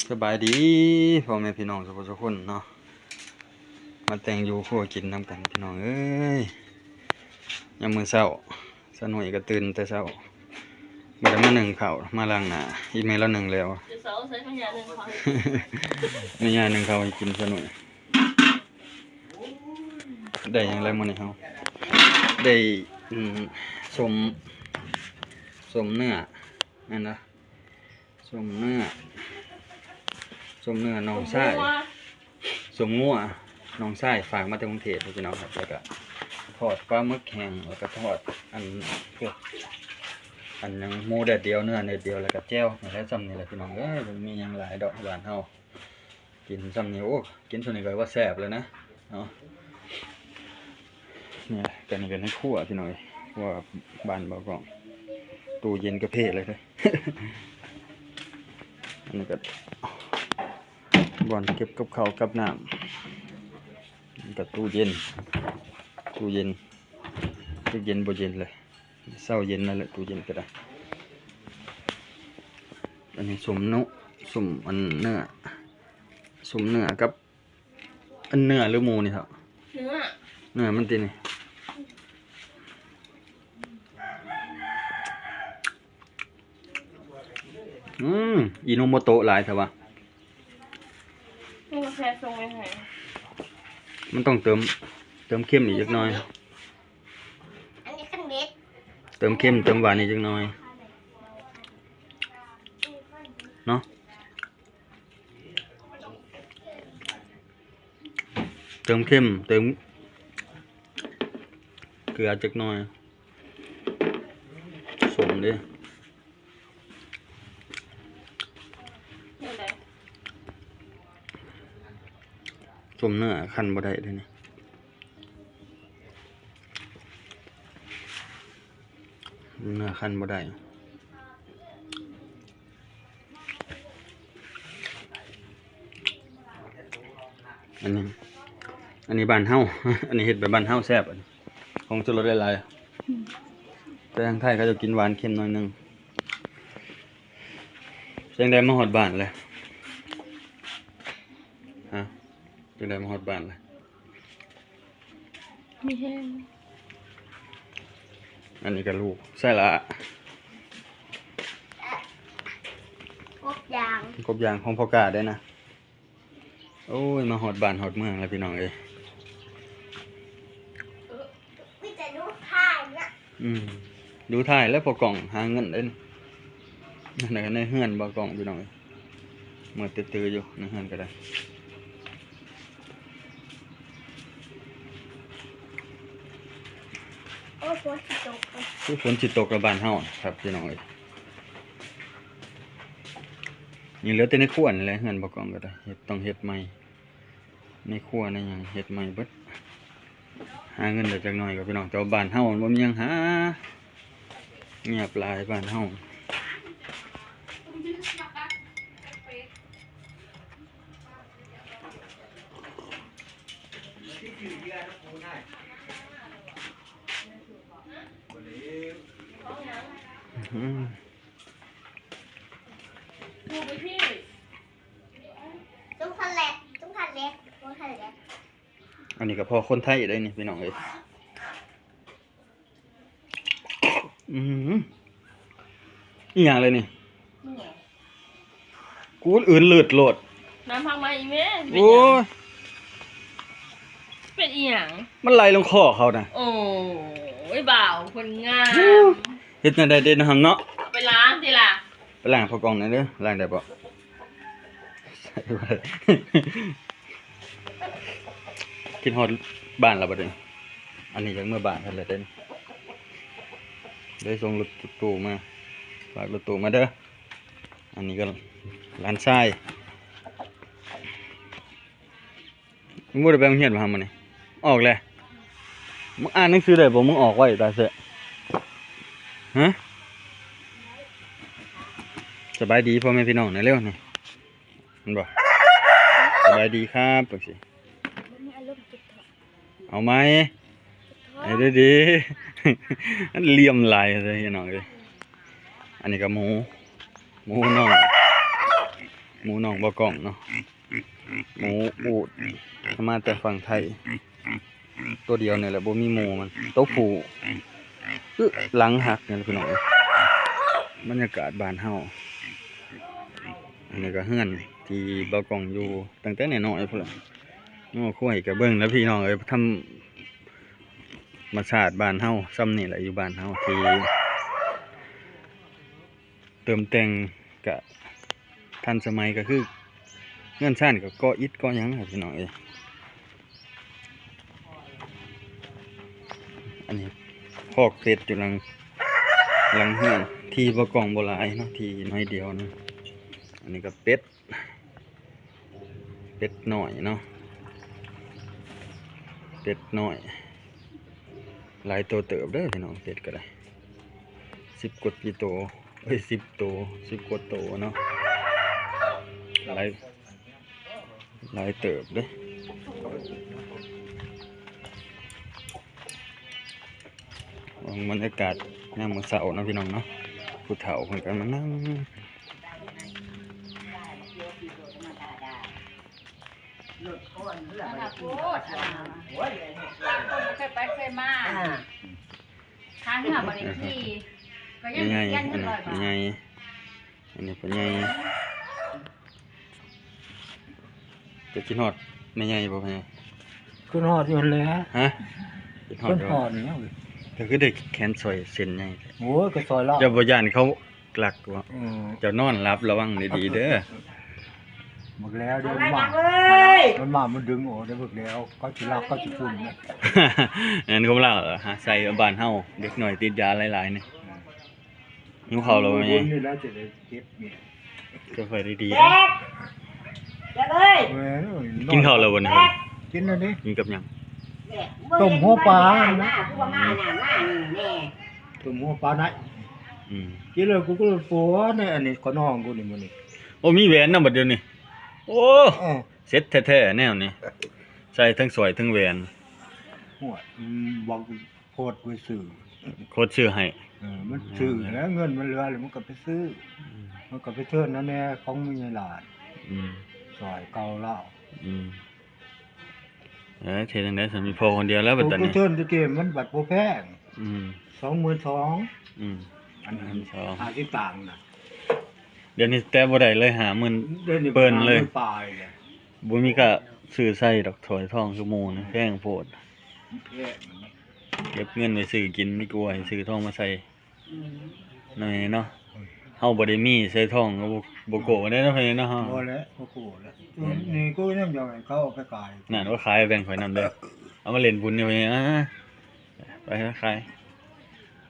ສະບາຍດີພໍ່ແມ່ພີ່ນ້ອງສຸຜູ້ສຸຄົນເນາະ ມາແຕ່ງຢູ່ຄົວກິນນຳກັນພີ່ນ້ອງເອີຍ. ຍາມມື້ເຊົ້າ ສາວໜຸ້ຍກໍຕື່ນແຕ່ເຊົ້າ ບໍ່ໄດ້ມາໜຶ້ງເຂົ້າ ມາລ້າງໜ້າ ອີ່ແມ່ລາວໜຶ້ງແລ້ວ ແມ່ຍ່າໜຶ້ງເຂົ້າໃຫ້ກິນສາວໜຸ້ຍ. ໄດ້ຫຍັງແລ້ວມື້ນີ້ເຮົາ ໄດ້ ອືມ ສົ້ມ ສົ້ມເນື້ອ ແມ່ນບໍ່? ສົ້ມເນື້ອ ສົ້ມເນື້ອນ້ອງຊາຍ ສົ້ມງົວ ສົ້ມງົວ ນ້ອງຊາຍຝາກມາແຕ່ກຸງເທບພີ່ນ້ອງຄັບ. ແລ້ວກະທອດປາໝຶກແຫ້ງ ແລ້ວກະທອດອັນ ພວກອັນຫຍັງ ໝູແດດດຽວ ເນື້ອແດດດຽວ ແລ້ວກະແຈ່ວ. ນັ້ນແຫຼະ ຊ່ຳນີ້ແຫຼະພີ່ນ້ອງເອີຍ ບໍ່ມີຫຍັງຫຼາຍດອກ ບ້ານເຮົາ. ກິນຊ່ຳນີ້ ໂອ້ ກິນຊ່ຳນີ້ກໍວ່າແຊບແລ້ວນະເນາະ. ນີ້ ກໍນີ້ກໍໃນຄົວພີ່ນ້ອງເອີຍ ຄົວບ້ານບ່າວກ້ອງ ຕູ້ເຢັນກະເພເລີຍເດີ້. ອັນນີ້ກໍບ່ອນເກັບກັບເຂົ້າກັບນ້ຳ ນີ້ກໍຕູ້ເຢັນ ຕູ້ເຢັນ ຈັກເຢັນບໍ່ເຢັນເລີຍ. ເຊົ້າເຢັນນັ້ນແຫຼະ ຕູ້ເຢັນກໍໄດ້. ອັນນີ້ສົ້ມເນາະ ສົ້ມອັນເນື້ອ ສົ້ມເນື້ອກັບ ອັນເນື້ອຫຼືໝູນີ້ເຖາະ? ເນື້ອ ເນື້ອມັນຕິນີ້. ອືມ ອີໂນໂມໂຕະຫຼາຍແທ້ຫວາ. ນີ້ກາແຟສົ່ງໄວ້ໃຫ້ ມັນຕ້ອງເຕີມ ເຕີມເຄັມອີກຈັກໜ້ອຍ. ອັນນີ້ຄັນເດັດ ເຕີມເຄັມເຕີມຫວານອີກຈັກໜ້ອຍເນາະ. ເຕີມເຄັມ ເຕີມເກືອຈັກໜ້ອຍ. ສົ້ມເດ້ ແນວໃດ? ສົ້ມເນື້ອຄັ້ນບໍ່ໄດ້ເດ້ນີ້ ເນື້ອຄັ້ນບໍ່ໄດ້. ອັນນີ້ ອັນນີ້ບ້ານເຮົາ ອັນນີ້ເຮັດແບບບ້ານເຮົາແຊບ ອັນນີ້ ຜົງຊູລົດຫຼາຍໆ ແຕ່ທາງໄທເຂົາເຈົ້າກິນຫວານເຄັມໜ້ອຍໜຶ່ງ. ຈັ່ງໃດມາຮອດບ້ານແລ້ວ? ຮະ? ຈັ່ງໃດມາຮອດບ້ານແລ້ວ? ມີແຮງ. ອັນນີ້ກໍລູກ ໃສ່ລະ ກົບຢາງ ກົບຢາງຂອງພໍ່ກ້າເດ້ນະ. ໂອ້ຍ ມາຮອດບ້ານຮອດເມືອງແລ້ວພີ່ນ້ອງເອີຍ. ມີແຕ່ດູຖ່າຍນະ. ອືມ ດູຖ່າຍແລ້ວພໍ່ກ້ອງຫາເງິນເດ້. ໃນເຮືອນບ່າວກ້ອງພີ່ນ້ອງເອີຍ ມືດຕື້ໆຢູ່ໃນເຮືອນກໍໄດ້. ໂອ້ຍ ຝົນຊິຕົກ ຄືຝົນຊິຕົກລະບ້ານເຮົາຄັບພີ່ນ້ອງເອີຍ. ຍັງເຫຼືອແຕ່ໃນຄົວນີ້ແຫຼະ ເຮືອນບ່າວກ້ອງກໍໄດ້ ເຮັດ ຕ້ອງເຮັດໃໝ່. ໃນຄົວໃນຫຍັງເຮັດໃໝ່ເບິດ. ຫາເງິນໄດ້ຈັກໜ້ອຍກໍພີ່ນ້ອງ ແຕ່ວ່າບ້ານເຮົາມັນບໍ່ມີຫຍັງຫາ ງຽບຫຼາຍບ້ານເຮົາ. ອືມ ຈຸ້ງຄັນແລກ ຈຸ້ງຄັນແລກ ຈຸ້ງຄັນແລກ. ອັນນີ້ກໍພໍ່ຄົນໄທໄດ໋ນີ້ພີ່ນ້ອງເອີຍ. ອືມ ອີຫຍັງເລີຍນີ້? ນີ້ຫຍັງ? ກູອື່ນເລີດໂລດ. ນ້ຳຜັກໃໝ່ອີແມ່. ໂອ້ຍ ເປັນຫຍັງ? ເປັນອີຫຍັງ? ມັນໄຫຼລົງຄໍເຂົານະ. ໂອ້ຍ ບ່າວຄົນງາມ ເຮັດແນວໃດເດ້ນ້ອງເນາະ? ໄປລ້າງຕິລະ. ໄປລ້າງພໍ່ກ້ອງແດ່ເດີ ລ້າງໄດ້ບໍ່? ຄິດຮອດບ້ານແລ້ວບັດນີ້. ອັນນີ້ຢາກເມືອບ້ານຫັ້ນແຫຼະເດ້. ໄດ້ສົ່ງລົດຕູ້ມາ ຝາກລົດຕູ້ມາເດີ. ອັນນີ້ກໍຫຼານຊາຍ. ມຶງບໍ່ໄດ້ໄປໂຮງຮຽນບໍ່ຫາມື້ນີ້? ອອກແລ້ວ. ມຶງອ່ານໜັງສືໄດ້ບໍ່? ມຶງອອກໄວຕາຍແຊະ. ຮະ? ສະບາຍດີພໍ່ແມ່ພີ່ນ້ອງແດ່ເລັວນີ້. ແມ່ນບໍ່? ສະບາຍດີຄັບ ຈັ່ງຊີ້. ບໍ່ມີອາລົມເກັບເທາະ. ເອົາໃໝ່. ເກັບເທາະ. ໃຫ້ດີໆ. ມັນຫຼຽມຫຼາຍເດ້ພີ່ນ້ອງເອີຍ. ອັນນີ້ກໍໝູ ໝູນ້ອຍ. ໝູນ້ອງບໍ່ກ້ອງເນາະ ໝູອູດ ມາແຕ່ຝັ່ງໄທ ຕົວດຽວນີ້ແຫຼະ ບໍ່ມີໝູມັນ ໂຕຜູ້ ອຶ ຫຼັງຫັກນີ້ແຫຼະພີ່ນ້ອງເອີຍ. ບັນຍາກາດບ້ານເຮົາ ອັນນີ້ກໍເຮືອນທີ່ບ່າວກ້ອງຢູ່ຕັ້ງແຕ່ນ້ອຍໆພຸ້ນລະ. ງົວຄວາຍກໍເບິ່ງນະພີ່ນ້ອງເອີຍ ທຳມະຊາດບ້ານເຮົາຊ່ຳນີ້ແຫຼະ ຢູ່ບ້ານເຮົາທີ່ ເຕີມແຕ່ງກະທັນສະໄໝ ກະຄືເຮືອນຊານກະກໍ່ອິດກໍ່ຫຍັງຫັ້ນພີ່ນ້ອງເອີຍ. ອັນນີ້ຄອກເປັດຢູ່ຫຼັງ ຫຼັງເຮືອນ ທີ່ບໍ່ກ້ອງບໍ່ຫຼາຍເນາະ ທີ່ໜ້ອຍດຽວໜຶ່ງ. ອັນນີ້ກະເປັດ ເປັດນ້ອຍເນາະ ເປັດນ້ອຍ ຫຼາຍໂຕເຕີບເດີພີ່ນ້ອງ ເປັດກໍໄດ້ ສິບກວ່າໂຕ ເອີຍ ສິບໂຕ ສິບກວ່າໂຕເນາະ ຫຼາຍ ຫຼາຍເຕີບເດ້. ເບິ່ງບັນຍາກາດຍາມມື້ເຊົ້າເນາະພີ່ນ້ອງເນາະ ຜູ້ເຖົ້າເພິ່ນກໍມານັ່ງ ອັນນັ້ນໂພດ ອັນນັ້ນ ບໍ່ເຄີຍໄປເຄີຍມາ ອ່າ ທາງເຮືອບໍ່ໄດ້ຂີ່ ກໍຍັງ ໃຫຍ່ ເຂຍນ ອັນນັ້ນ ເງິນຮ້ອຍບາດ ໃຫຍ່ ອັນນີ້ພໍ່ໃຫຍ່ ຈະຄິດຮອດແມ່ໃຫຍ່ບໍ່ພໍ່ໃຫຍ່? ຄິດຮອດຢູ່ຫັ້ນແຫຼະ ຮະ? ຄິດຮອດຢູ່ ຄິດຮອດແລ້ວ ເຈົ້າຄືໄດ້ແຂນສ້ອຍເສັ້ນໃຫຍ່ແທ້? ໂອ້ຍ ກໍສ້ອຍລາວ ເຈົ້າບໍ່ຢ້ານເຂົາລັກບໍ່? ເອີ ເຈົ້ານອນຫຼັບລະວັງດີໆເດີ. ບັກແລ້ວເດີ ມັນມາ ເອີຍ ມັນມາ ມັນດຶງອອກເດີ ບັກແລ້ວ ເຂົາຊິລັກ ເຂົາຊິປຸ້ນ ແມ່ນຄວາມລາວ ຫາໃສ່ບ້ານເຮົາ ເດັກນ້ອຍຕິດຢາຫຼາຍໆນີ້. ຫິວເຂົ້າແລ້ວແມ່ໃຫຍ່ ບຸນນີ້ແຫຼະຈະໄດ້ເກັບເມຍ ເກັບໄວ້ດີໆ ແຈກ ແຈກເອີຍ ແມ່ນ ກິນເຂົ້າແລ້ວບໍ່ນີ້? ກິນແລ້ວເດ້ ກິນກັບຫຍັງ? ແຈກ ຕົ້ມຫົວປາຫັ້ນນະ ຄືວ່າມາຫຍັງມານີ້ແນ່ ຕົ້ມຫົວປາໄດ້ ອືມ ກິນແລ້ວກູກໍປົວໃນອັນນີ້ ຂະນ້ອງກູນີ້ມື້ນີ້ ໂອ້ ມີແຫວນນຳບັດດຽວນີ້ ໂອ້ ເອີ ເສັດແທ້ໆແນວນີ້ ໃສ່ທັງສ້ອຍທັງແຫວນ ໂອ້ຍ ອືມ ບັກ ໂພດໄປຊື້ ໂພດຊື້ໃຫ້ ເອີ ມັນຊື້ແລ້ວ ເງິນມັນເຫຼືອແລ້ວ ມັນກໍໄປຊື້ ອືມ ມັນກໍໄປເທີນນັ້ນແດ່ ຂອງແມ່ໃຫຍ່ຫຼານ ອືມ ຊ່ອຍເກົ່າລາວ ອືມ ເອີ ເຮັດຈັ່ງໃດຊັ້ນ ມີພໍ່ຄົນດຽວແລ້ວບັດນີ້ ໂຕເທີນຕະກີ້ມັນບັດບໍ່ແພງ ອືມ ສອງໝື່ນສອງ ອືມ ອັນ ສອງ ຫ້າສິບຕາງນະ ດຽວນີ້ແຕ່ບໍ່ໄດ້ເລີຍ ຫ້າໝື່ນ ດຽວນີ້ເປີນເລີຍ ຫ້າໝື່ນປາຍແລ້ວ ບໍ່ມີກະຊື້ໃສ່ດອກ ຖ້ວຍທອງຄືໝູ່ນີ້ ແພງໂພດ ແພງ ເກັບເງິນໄວ້ຊື້ກິນດີກວ່າ ໃຫ້ຊື້ທອງມາໃສ່ ອືມ ນັ້ນແຫຼະເນາະ ເຮົາບໍ່ໄດ້ມີໃສ່ທອງ ກໍບໍ່ ບໍ່ໂກ້ໄດ້ເນາະ ພໍ່ໃຫຍ່ເນາະ ເຮົາ ບໍ່ແຫຼະ ບໍ່ໂກ້ແລ້ວ ອືມ ນີ້ກູຍັງຢາກໃຫ້ເຂົາເອົາໄປຂາຍ ນັ້ນ ວ່າຂາຍແບ່ງຂ້ອຍນຳເດີ ເອົາມາຫຼິ້ນບຸນນີ້ ພໍ່ໃຫຍ່ ອາ ໄປຂາຍ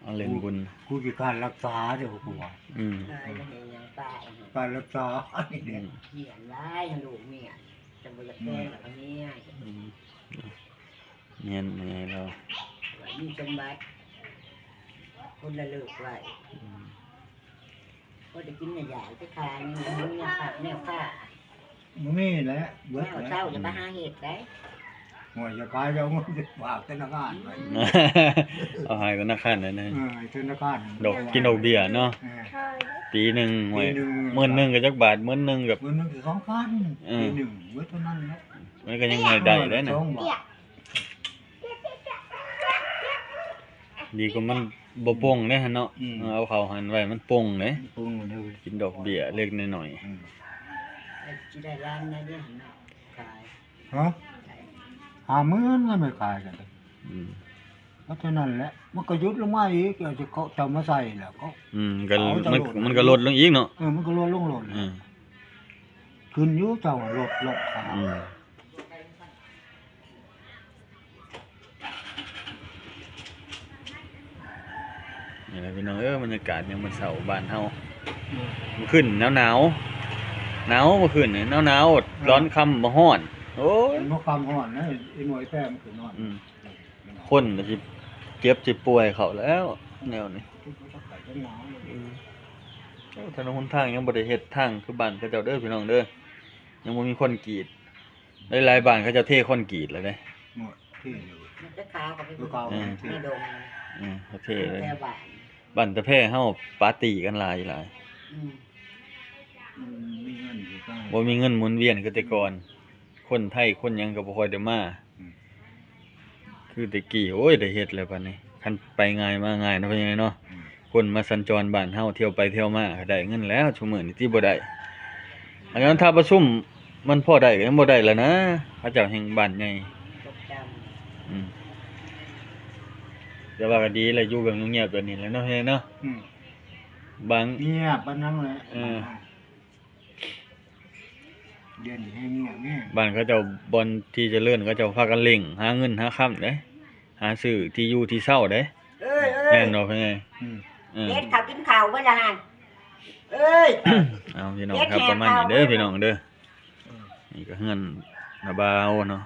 ເອົາຫຼິ້ນບຸນ ກູ ກູຂີ້ຄ້ານລັກສາເດີ ກູວ່າ ອືມ ຕາຍແລ້ວເຮັດຫຍັງຕາຍ ການລັກສາ ອືມ ເມຍຫຼາຍ ລູກເມຍ ຈັ່ງບໍ່ຢາກແພງ ອືມ ແລ້ວກໍເມຍ ອືມ ແມ່ນແມ່ໃຫຍ່ລາວ ມີສົມບັດ ຄົນລະເລີກໄວ້ ອືມ ພໍໄດ້ກິນໄດ້ຢາກໄປຂາຍ ມີແນວຜັກແນວຄ້າ ບໍ່ມີແຫຼະ ເບິດແລ້ວ ເຊົ້າຢ່າໄປຫາເຮັດໄດ໋ ໂອ້ຍ ຢ່າຂາຍ ເອົາເງິນໄປຝາກທະນາຄານໄວ້ ເອົາໃຫ້ທະນາຄານໄດ້ນະ ເອີ ໃຫ້ທະນາຄານ ດອກ ກິນດອກເບ້ຍເນາະ ເອີ ປີໜຶ່ງ ໂອ້ຍ ປີໜຶ່ງ ໝື່ນໜຶ່ງກໍຈັກບາດ ໝື່ນໜຶ່ງກໍ ໝື່ນໜຶ່ງກໍສອງພັນ ເອີ ປີໜຶ່ງ ເບິດເທົ່ານັ້ນແຫຼະ ມັນກໍຍັງໃຫ້ໄດ້ເດ້ນະ ສອງບາດ ດີກວ່າມັນບໍ່ປົ່ງເດ້ຫັ້ນເນາະ ອືມ ເອົາເຂົ້າຫັ້ນໄວ້ມັນປົ່ງເດ້ ປົ່ງເດ້ ກິນດອກເບ້ຍເລັກນ້ອຍ ອືມ ຊິໄດ້ລ້ານໃດເດ້ຫັ້ນເນາະ ຂາຍ ຮະ ຫ້າໝື່ນກໍໄດ້ຂາຍກັນ ອືມ ເພາະເທົ່ານັ້ນແຫຼະ ມັນກໍຢຸດລົງມາອີກ ເອົາເຈົ້າມາໃສ່ແລ້ວກໍ ອືມ ມັນກໍ ມັນກໍລົດລົງອີກເນາະ ເອີ ມັນກໍລົດລົງໂລດ ອືມ ຂຶ້ນຢູ່ເຈົ້າລົດ ລົດຂາຍ ອືມ ນີ້ແຫຼະພີ່ນ້ອງເອີຍ ບັນຍາກາດຍາມມື້ເຊົ້າບ້ານເຮົາ ອືມ ມື້ຄືນໜາວໆ ໜາວ ມື້ຄືນນີ້ໜາວໆ ອືມ ຕອນຄ່ຳບໍ່ຮ້ອນ ໂອ້ຍ ຕອນຄ່ຳຮ້ອນນະ ອີ່ໝວຍແປ້ມຂຶ້ນນອນ ອືມ ຄົນກໍຊິເຈັບຊິປ່ວຍເຂົ້າແລ້ວແນວນີ້ ອືມ ໂອ້ ຖະໜົນຫົນທາງຍັງບໍ່ໄດ້ເຮັດທາງຄືບ້ານເຂົາເຈົ້າເດີພີ່ນ້ອງເດີ ຍັງບໍ່ມີຄອນກຣີດ ຫຼາຍໆບ້ານເຂົາເຈົ້າເທຄອນກຣີດແລ້ວເດ້ ໂອ້ຍ ເທຢູ່ ມັນຈະຂາວກໍໄປ ຄືເກົ່າ ເອີ ໃນດົງ ເອີ ເຂົາເທເລີຍ ແຖວບ້ານ ບ້ານຕາແພເຮົາປາຕີ້ກັນຫຼາຍໆ ອືມ ອືມ ມີເງິນຢູ່ ບໍ່ມີເງິນໝູນວຽນຄືແຕ່ກ່ອນ ຄົນໄທຄົນຫຍັງກໍບໍ່ຄ່ອຍໄດ້ມາ ອືມ ຄືແຕ່ກີ້. ໂອ້ຍ ໄດ້ເຮັດແລ້ວບັດນີ້ ຄັນໄປງ່າຍມາງ່າຍເນາະ ພໍ່ໃຫຍ່ເນາະ ອືມ ຄົນມາສັນຈອນບ້ານເຮົາ ທ່ຽວໄປທ່ຽວມາກໍໄດ້ເງິນແລ້ວ ຊຸມື້ນີ້ຕິບໍ່ໄດ້. ອັນນັ້ນຖ້າປະຊຸມມັນພໍໄດ້ກໍຍັງບໍ່ໄດ້ລະນະ ເຂົາເຈົ້າແຮ່ງບ້ານໃຫຍ່ ອືມ ແຕ່ວ່າກໍດີແຫຼະ ຢູ່ແບບງຽບໆແບບນີ້ແຫຼະເນາະ ພໍ່ໃຫຍ່ເນາະ ອືມ ບາງ ງຽບປານນັ້ນແຫຼະ ເອີ ດຽວນີ້ແຮ່ງງຽບແຮງ ບ້ານເຂົາເຈົ້າ ບ່ອນທີ່ຈະເລີນ ເຂົາເຈົ້າພາກັນເລັ່ງຫາເງິນຫາຄຳເດ້ ຫາຊື້ທີ່ຢູ່ທີ່ເຊົາເດ້ ເອີຍ ເອີຍ ແມ່ນບໍ່ພໍ່ໃຫຍ່? ອືມ ເອີ ເຮັດເຂົ້າກິນເຂົ້າເບິດລະຫັ້ນ ເອີຍ ເອົາ ພີ່ນ້ອງ ເຮັດ ຄັບ ແຫ່ ປະມານນີ້ເດີ ເຂົ້າ ພີ່ນ້ອງເດີ ອືມ ນີ້ກໍເຮືອນນ້າບ່າວເນາະ